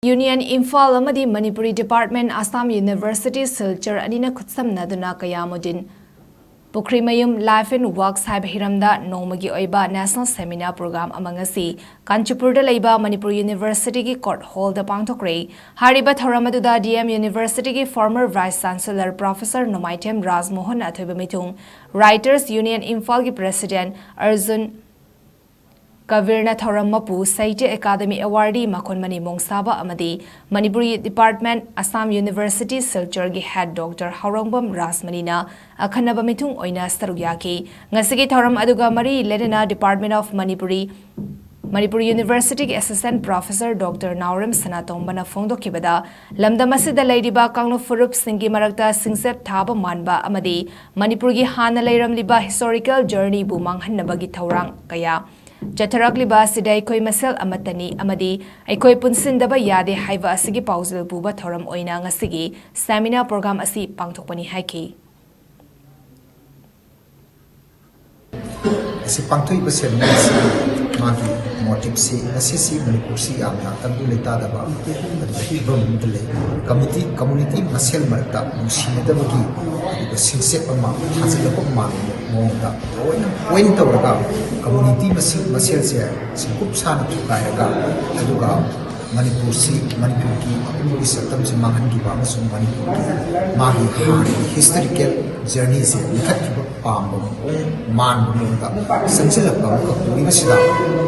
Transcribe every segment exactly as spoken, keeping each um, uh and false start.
Union Imphal ꯑꯃꯗꯤ Manipuri Department Assam University Silchar ꯑꯅꯤꯅ ꯈꯨꯠꯁꯝꯅꯗꯨꯅ ꯀꯌꯥꯃꯨꯗꯤꯟ ꯄꯨꯈ꯭ꯔꯤꯃꯌꯨꯝ Life and Works ꯍꯥꯏꯕ ꯍꯤꯔꯝꯗ ꯅꯣꯡꯃꯒꯤ ꯑꯣꯏꯕ National Seminar Program ꯑꯃ ꯉꯁꯤ ꯀꯥꯟꯆꯤꯄꯨꯔꯗ ꯂꯩꯕ ꯃꯅꯤꯄꯨꯔ Universityꯒꯤ Court Hallꯗ ꯄꯥꯡꯊꯣꯛꯈ꯭ꯔꯦ꯫ ꯍꯥꯏꯔꯤꯕ ꯊꯧꯔꯝ ꯑꯗꯨꯗ D M Universityꯒꯤ former Vice Chancellor Professor ꯅꯣꯡꯃꯥꯏꯊꯦꯝ ꯔꯥꯖꯃꯣꯍꯟ ꯑꯊꯣꯏꯕ ꯃꯤꯊꯨꯡ, Writers Union ꯏꯝꯐꯥꯜꯒꯤ President ꯑꯔꯖꯨꯟ ꯀꯕꯤꯔꯅ ꯊꯧꯔꯝ ꯃꯄꯨ, ꯁꯥꯍꯤꯇ꯭ꯌ ꯑꯦꯀꯥꯗꯃꯤ awardee ꯃꯈꯣꯟꯃꯅꯤ ꯃꯣꯡꯁꯥꯕ ꯑꯃꯗꯤ Manipuri Department Assam University Silchar ꯒꯤ Head Doctor ꯍꯥꯎꯔꯣꯡꯕꯝ ꯔꯥꯖꯃꯅꯤꯅ ꯑꯈꯟꯅꯕ ꯃꯤꯊꯨꯡ ꯑꯣꯏꯅ ꯁꯔꯨꯛ ꯌꯥꯈꯤ꯫ ꯉꯁꯤꯒꯤ ꯊꯧꯔꯝ ꯑꯗꯨꯒ ꯃꯔꯤ ꯂꯩꯅꯅ Department of Manipuri, Manipur Universityꯒꯤ Assistant Professor Doctor ꯅꯥꯎꯔꯦꯝ ꯁꯅꯥꯇꯣꯝꯕꯅ ꯐꯣꯡꯗꯣꯛꯈꯤꯕꯗ, ꯂꯝꯗꯝ ꯑꯁꯤꯗ ꯂꯩꯔꯤꯕ ꯀꯥꯡꯂꯨꯞ ꯐꯨꯔꯨꯞꯁꯤꯡꯒꯤ ꯃꯔꯛꯇ ꯁꯤꯡꯆꯞ ꯊꯥꯕ ꯃꯥꯟꯕ ꯑꯃꯗꯤ ꯃꯅꯤꯄꯨꯔꯒꯤ ꯍꯥꯟꯅ ꯂꯩꯔꯝꯂꯤꯕ historical journeyꯕꯨ ꯃꯥꯡꯍꯟꯅꯕꯒꯤ ꯊꯧꯔꯥꯡ ꯀꯌꯥ ꯆꯠꯊꯔꯛꯂꯤꯕ ꯑꯁꯤꯗ ꯑꯩꯈꯣꯏ ꯃꯁꯦꯜ ꯑꯃꯠꯇꯅꯤ ꯑꯃꯗꯤ ꯑꯩꯈꯣꯏ ꯄꯨꯟꯁꯤꯟꯗꯕ ꯌꯥꯗꯦ ꯍꯥꯏꯕ ꯑꯁꯤꯒꯤ ꯄꯥꯎꯖꯦꯜ ꯄꯨꯕ ꯊꯧꯔꯝ ꯑꯣꯏꯅ ꯉꯁꯤꯒꯤ Seminar Program ꯑꯁꯤ ꯄꯥꯡꯊꯣꯛꯄꯅꯤ ꯍꯥꯏꯈꯤ꯫ ꯑꯁꯤ ꯄꯥꯡꯊꯣꯛꯏꯕ Seminar ꯑꯁꯤ ꯃꯥꯒꯤ motiveꯁꯤ, ꯉꯁꯤꯁꯤ ꯃꯅꯤꯄꯨꯔꯁꯤ ꯌꯥꯝꯅ ꯇꯪꯗꯨ ꯂꯩꯇꯥꯗꯕ ꯑꯗꯨꯒ ꯐꯤꯕꯝ ꯑꯃꯗ ꯂꯩ꯫ Community, community ꯃꯁꯦꯜ ꯃꯔꯛꯇ ꯅꯨꯡꯁꯤꯅꯗꯕꯒꯤ ꯑꯗꯨꯒ ꯁꯤꯡꯆꯞ ꯑꯃ ꯊꯥꯖꯤꯜꯂꯛꯄ ꯃꯥꯟꯕ ꯃꯑꯣꯡꯗ ꯂꯣꯏꯅ point ꯇꯧꯔꯒ community ꯃꯁꯤ, ꯃꯁꯦꯜꯁꯦ ꯁꯤꯡꯀꯨꯞ ꯁꯥꯅ ꯊꯨꯒꯥꯏꯔꯒ ꯑꯗꯨꯒ ꯃꯅꯤꯄꯨꯔꯁꯤ, ꯃꯅꯤꯄꯨꯔꯒꯤ ꯑꯄꯨꯟꯕꯒꯤ ꯁꯛꯇꯝꯁꯤ ꯃꯥꯡꯍꯟꯈꯤꯕ ꯑꯃꯁꯨꯡ ꯃꯅꯤꯄꯨꯔꯒꯤ ꯃꯥꯒꯤ ꯍꯥꯟꯅꯒꯤ historical journeyꯁꯦ ꯃꯨꯊꯠꯈꯤꯕ ꯄꯥꯝꯕ ꯃꯑꯣꯡ ꯃꯥꯟꯕ ꯃꯑꯣꯡꯗ ꯆꯪꯁꯤꯜꯂꯛꯄ ꯑꯃꯈꯛ ꯎꯔꯤꯕꯁꯤꯗ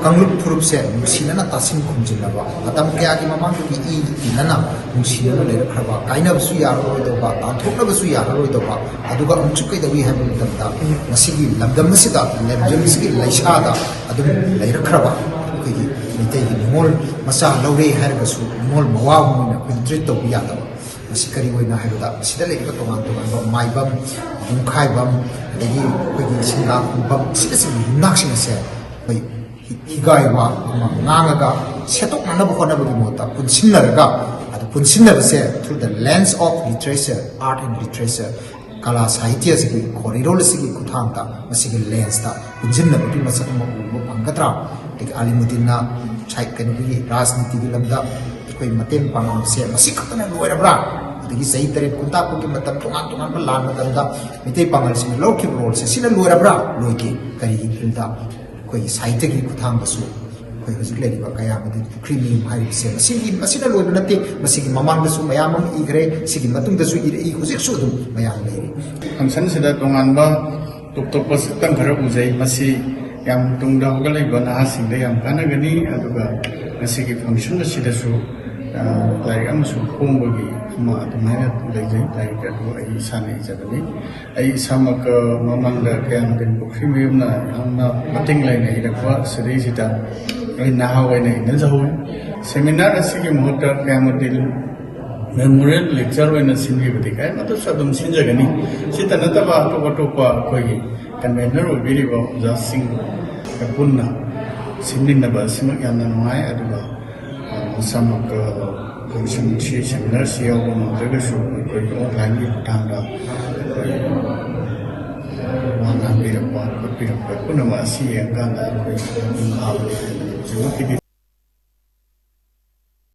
ꯀꯥꯡꯂꯨꯞ ꯐꯨꯔꯨꯞꯁꯦ ꯅꯨꯡꯁꯤꯅꯅ ꯇꯥꯁꯤꯟ ꯈꯨꯝꯖꯤꯜꯂꯕ, ꯃꯇꯝ ꯀꯌꯥꯒꯤ ꯃꯃꯥꯡꯗꯒꯤ ꯏ ꯏꯟꯅꯅ ꯅꯨꯡꯁꯤꯅꯅ ꯂꯩꯔꯛꯈ꯭ꯔꯕ, ꯀꯥꯏꯅꯕꯁꯨ ꯌꯥꯔꯔꯣꯏꯗꯧꯕ, ꯇꯥꯟꯊꯣꯛꯅꯕꯁꯨ ꯌꯥꯔꯔꯣꯏꯗꯧꯕ, ꯑꯗꯨꯒ ꯑꯃꯨꯛꯁꯨ ꯀꯩꯗꯧꯏ ꯍꯥꯏꯕ ꯃꯇꯝꯗ ꯉꯁꯤꯒꯤ ꯂꯝꯗꯝ ꯑꯁꯤꯗ, ꯂꯝꯗꯝ ꯑꯁꯤꯒꯤ ꯂꯩꯁꯥꯗ ꯑꯗꯨꯝ ꯂꯩꯔꯛꯈ꯭ꯔꯕ ꯑꯩꯈꯣꯏꯒꯤ ꯃꯩꯇꯩꯒꯤ ꯅꯤꯉꯣꯜ ꯃꯆꯥ ꯂꯧꯔꯦ ꯍꯥꯏꯔꯒꯁꯨ ꯅꯤꯉꯣꯜ ꯃꯋꯥꯒꯨꯝ ꯑꯣꯏꯅ ꯑꯩꯈꯣꯏꯅ treat ꯇꯧꯕ ꯌꯥꯗꯕ꯫ ꯃꯁꯤ ꯀꯔꯤ ꯑꯣꯏꯅ ꯍꯥꯏꯕꯗ, ꯃꯁꯤꯗ ꯂꯩꯔꯤꯕ ꯇꯣꯉꯥꯟ ꯇꯣꯉꯥꯟꯕ ꯃꯥꯏꯕꯝ, ꯌꯨꯝꯈꯥꯏꯕꯝ, ꯑꯗꯒꯤ ꯑꯩꯈꯣꯏꯒꯤ ꯁꯤꯡꯒꯥ ꯈꯣꯡꯕꯝ, ꯑꯁꯤꯅꯆꯤꯡꯕ ꯌꯨꯝꯅꯥꯛꯁꯤꯡ ꯑꯁꯦ ꯑꯩꯈꯣꯏ ꯍꯤ-, ꯍꯤꯒꯥꯏ ꯋꯥ ꯑꯃ ꯉꯥꯡꯉꯒ ꯁꯦꯠꯇꯣꯛꯅꯅꯕ ꯍꯣꯠꯅꯕꯒꯤ ꯃꯍꯨꯠꯇ ꯄꯨꯟꯁꯤꯟꯅꯔꯒ, ꯑꯗꯨ ꯄꯨꯟꯁꯤꯟꯅꯕꯁꯦ through the lens of literature, art and literature, ꯀꯂꯥ ꯁꯥꯍꯤꯇ꯭ꯌ ꯑꯁꯤꯒꯤ ꯈꯣꯔꯤꯔꯣꯜ ꯑꯁꯤꯒꯤ ꯈꯨꯠꯊꯥꯡꯗ ꯃꯁꯤꯒꯤ lensꯇ ꯄꯨꯟꯁꯤꯟꯅꯕꯒꯤ ꯃꯁꯛ ꯑꯃ ꯎꯕ ꯐꯪꯒꯗ꯭ꯔꯥ? ꯑꯗꯒꯤ ꯑꯂꯤꯃꯨꯗꯤꯟꯅ ꯁꯥꯏ-, ꯀꯩꯅꯣꯒꯤ ꯔꯥꯖꯅꯤꯇꯤꯒꯤ ꯂꯝꯗ ꯑꯩꯈꯣꯏ ꯃꯇꯦꯡ ꯄꯥꯡꯉꯝꯕꯁꯦ ꯃꯁꯤ ꯈꯛꯇꯅ ꯂꯣꯏꯔꯕ꯭ꯔꯥ? ꯑꯗꯒꯤ ꯆꯍꯤ ꯇꯔꯦꯠ ꯈꯨꯟꯇꯥꯛꯄꯒꯤ ꯃꯇꯝ, ꯇꯣꯉꯥꯟ ꯇꯣꯉꯥꯟꯕ ꯂꯥꯟ ꯃꯇꯝꯗ ꯃꯤꯇꯩ ꯄꯥꯉꯜꯁꯤꯡꯅ ꯂꯧꯔꯛꯈꯤꯕ ꯔꯣꯜꯁꯦ ꯁꯤꯅ ꯂꯣꯏꯔꯕ꯭ꯔꯥ? ꯂꯣꯏꯗꯦ꯫ ꯀꯔꯤꯒꯤ ꯐꯤꯜꯗ? ꯑꯩꯈꯣꯏꯒꯤ ꯁꯥꯍꯤꯇ꯭ꯌꯒꯤ ꯈꯨꯠꯊꯥꯡꯗꯁꯨ ꯑꯩꯈꯣꯏ ꯍꯧꯖꯤꯛ ꯂꯩꯔꯤꯕ ꯀꯌꯥꯝꯕꯗꯤ ꯄꯨꯈ꯭ꯔꯤꯃꯌꯨꯝ ꯍꯥꯏꯔꯤꯕꯁꯦ ꯃꯁꯤꯒꯤ, ꯃꯁꯤꯅ ꯂꯣꯏꯕ ꯅꯠꯇꯦ꯫ ꯃꯁꯤꯒꯤ ꯃꯃꯥꯡꯗꯁꯨ ꯃꯌꯥꯝ ꯑꯃ ꯏꯈ꯭ꯔꯦ, ꯁꯤꯒꯤ ꯃꯇꯨꯡꯗꯁꯨ ꯏꯔꯛꯏ, ꯍꯧꯖꯤꯛꯁꯨ ꯑꯗꯨꯝ ꯃꯌꯥꯝ ꯂꯩꯔꯤ꯫ ꯐꯪꯁꯟꯁꯤꯗ ꯇꯣꯉꯥꯟꯕ ꯇꯣꯞ ꯇꯣꯞꯄ ꯁꯛꯇꯝ ꯈꯔ ꯎꯖꯩ꯫ ꯃꯁꯤ ꯌꯥꯝ ꯇꯨꯡꯗ ꯍꯧꯒꯠꯂꯛꯏꯕ ꯅꯍꯥꯁꯤꯡꯗ ꯌꯥꯝ ꯀꯥꯟꯅꯒꯅꯤ꯫ ꯑꯗꯨꯒ ꯉꯁꯤꯒꯤ ꯐꯪꯁꯟ ꯑꯁꯤꯗꯁꯨ, ꯑ, ꯂꯥꯏꯔꯤꯛ ꯑꯃꯁꯨ ꯐꯣꯡꯕꯒꯤ ꯑꯃ ꯑꯗꯨꯃꯥꯏꯅ ꯂꯩꯖꯩ꯫ ꯂꯥꯏꯔꯤꯛ ꯑꯗꯨ ꯑꯩ ꯏꯁꯥꯅ ꯏꯖꯕꯅꯤ꯫ ꯑꯩ ꯏꯁꯥꯃꯛ, ꯑ, ꯃꯃꯥꯡꯗ ꯀꯌꯥꯝꯕꯗꯤ ꯄꯨꯈ꯭ꯔꯤꯃꯌꯨꯝꯅ ꯌꯥꯝꯅ ꯃꯇꯦꯡ ꯂꯩꯅ ꯏꯔꯛꯄ ꯁꯤꯗꯩꯁꯤꯗ ꯑꯩ ꯅꯍꯥ ꯑꯣꯏꯅ ꯏꯅꯖꯍꯧꯋꯤ꯫ ꯁꯦꯃꯤꯅꯥꯔ ꯑꯁꯤꯒꯤ ꯃꯍꯨꯠꯇ ꯀꯌꯥꯝꯕꯗꯤ ꯃꯦꯃꯣꯔꯤꯌꯦꯜ ꯂꯦꯛꯆꯔ ꯑꯣꯏꯅ ꯁꯤꯟꯕꯤꯕꯗꯤ ꯀꯥꯏ, ꯃꯗꯨꯁꯨ ꯑꯗꯨꯝ ꯁꯤꯟꯖꯒꯅꯤ꯫ ꯁꯤꯇ ꯅꯠꯇꯕ ꯑꯇꯣꯞ ꯑꯇꯣꯞꯄ ꯑꯩꯈꯣꯏꯒꯤ ꯀꯟꯚꯦꯅꯔ ꯑꯣꯏꯕꯤꯔꯤꯕ ꯑꯣꯖꯥꯁꯤꯡꯒ ꯄꯨꯟꯅ ꯁꯤꯟꯃꯤꯟꯅꯕ ꯑꯁꯤꯃꯛ ꯌꯥꯝꯅ ꯅꯨꯡꯉꯥꯏ꯫ ꯑꯗꯨꯒ, ꯑ, ꯃꯁꯥꯃꯛ, ꯑ, ꯐꯪꯁꯟꯁꯤ, ꯁꯦꯃꯤꯅꯥꯔꯁꯤ ꯌꯥꯎꯕ ꯉꯝꯗ꯭ꯔꯒꯁꯨ ꯑꯩꯈꯣꯏꯒꯤ ꯑꯣꯟꯂꯥꯏꯟꯒꯤ ꯈꯨꯠꯊꯥꯡꯗ ꯑꯩꯈꯣꯏ ꯋꯥ ꯉꯥꯡꯕꯤꯔꯛꯄ ꯈꯣꯠꯄꯤꯔꯛꯄ ꯄꯨꯝꯅꯃꯛ ꯑꯁꯤ ꯌꯦꯡꯀꯥꯟꯗ ꯑꯩꯈꯣꯏ ꯑꯗꯨꯝ ꯍꯥꯎꯋꯤ ꯍꯥꯏꯅ ꯍꯧꯖꯤꯛꯃꯛꯀꯤꯗꯤ